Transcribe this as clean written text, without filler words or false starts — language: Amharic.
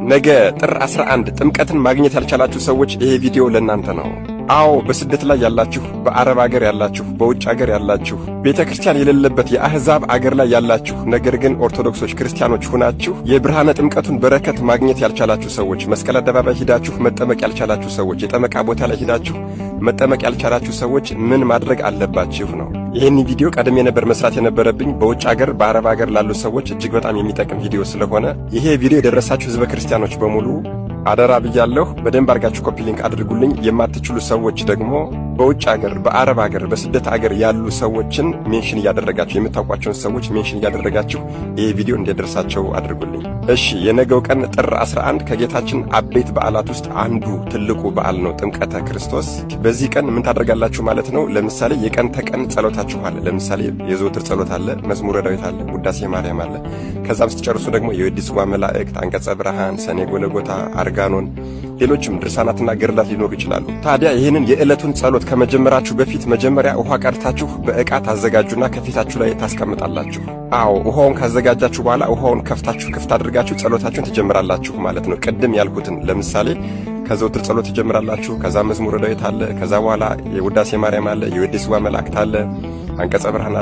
ነገ ጥር 11 ጥምቀትን ማግኘት ያልቻላችሁ ሰዎች፣ ይሄ ቪዲዮ ለእናንተ ነው። አዎ፣ በስደት ላይ ያላችሁ፣ በአረብ አገር ያላችሁ፣ በውጭ አገር ያላችሁ፣ ቤተ ክርስቲያን የሌለበት የአሕዛብ አገር ላይ ያላችሁ፣ ነገር ግን ኦርቶዶክሶች ክርስቲያኖች ሁናችሁ የብርሃነ ጥምቀቱን በረከት ማግኘት ያልቻላችሁ ሰዎች፣ መስቀል አደባባይ ሂዳችሁ መጠመቅ ያልቻላችሁ ሰዎች፣ የጠመቃ ቦታ ላይ ሂዳችሁ መጠመቅ ያልቻላችሁ ሰዎች ምን ማድረግ አለባችሁ ነው። ይህን ቪዲዮ ቀድሜ ነበር መስራት የነበረብኝ። በውጭ አገር፣ በአረብ አገር ላሉ ሰዎች እጅግ በጣም የሚጠቅም ቪዲዮ ስለሆነ ይሄ ቪዲዮ የደረሳችሁ ህዝበ ክርስቲያኖች በሙሉ አደራ ብያለሁ። በደንብ አድርጋችሁ copy link አድርጉልኝ። የማትችሉ ሰዎች ደግሞ በውጭ አገር፣ በአረብ አገር፣ በስደት አገር ያሉ ሰዎችን mention እያደረጋችሁ፣ የምታውቋቸውን ሰዎች mention እያደረጋችሁ ይሄ ቪዲዮ እንዲደርሳቸው አድርጉልኝ። እሺ፣ የነገው ቀን ጥር 11 ከጌታችን አበይት በዓላት ውስጥ አንዱ ትልቁ በዓል ነው፣ ጥምቀተ ክርስቶስ። በዚህ ቀን ምን ታደርጋላችሁ ማለት ነው? ለምሳሌ የቀን ተቀን ጸሎታችሁ አለ። ለምሳሌ የዘወትር ጸሎት አለ፣ መዝሙረ ዳዊት አለ፣ ውዳሴ ማርያም አለ። ከዛም ስትጨርሱ ደግሞ የወዲስዋ መላእክት፣ አንቀጸ ብርሃን፣ ሰኔ ጎለጎታ፣ አርጋኖን፣ ሌሎችም ድርሳናትና ገድላት ሊኖሩ ይችላሉ። ታዲያ ይህንን የዕለቱን ጸሎት ከመጀመራችሁ በፊት መጀመሪያ ውሃ ቀድታችሁ በዕቃ ታዘጋጁና ከፊታችሁ ላይ ታስቀምጣላችሁ። አዎ፣ ውሃውን ካዘጋጃችሁ በኋላ ውሃውን ከፍታችሁ፣ ክፍት አድርጋችሁ ጸሎታችሁን ትጀምራላችሁ ማለት ነው። ቅድም ያልኩትን ለምሳሌ ከዘወትር ጸሎት ትጀምራላችሁ። ከዛ መዝሙረ ዳዊት አለ። ከዛ በኋላ የውዳሴ ማርያም አለ፣ የወዲስዋ መላእክት አለ፣ አንቀጸ ብርሃን አለ።